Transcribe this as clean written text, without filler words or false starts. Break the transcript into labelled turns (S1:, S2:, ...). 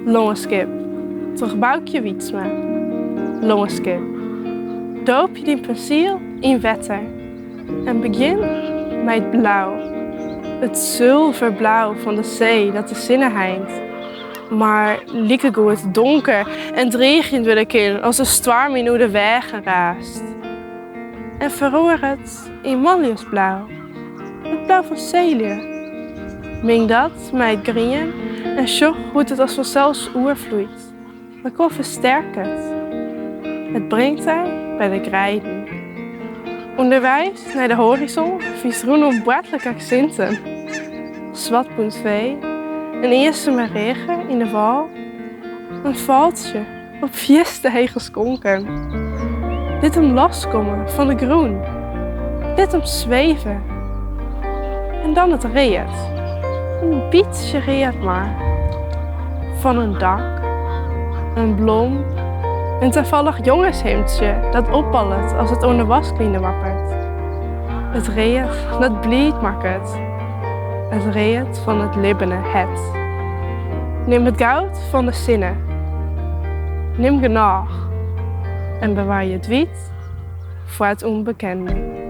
S1: Lânskip, troch Baukje Wytsma. Lânskip. Doopje dyn pensiel yn wetter en begjin mei it blau. It sulverblau fan de see dat de sinne heint, mar likegoed donker en driigjend wurde kin as de stoarm yn oer de weagen raast. En feroaret yn manljusblau, it blau fan seelju. Ming dat mei it grien en sjoch hoe't it as fansels oerfloeit, mekoar fersterket. It bringt dy by de greiden. Underweis nei de hoarizon fynst rûnom boartlike aksinten, swartbûnt fee, in iensume reager yn de wâl, in fôgeltsje op fierste hege skonken. Lit him loskomme fan de grûn. Lit him sweve. En dan it read. In bytsje read mar. Fan in dak, in blom, in tafallich jongeshimdsje dat opballet as it oan de waskline wappert. It read dat bliid makket. It read fan it libbene hert. Nim it goud fan de sinne. Nim genôch en bewarje it wyt foar it ûnbekende.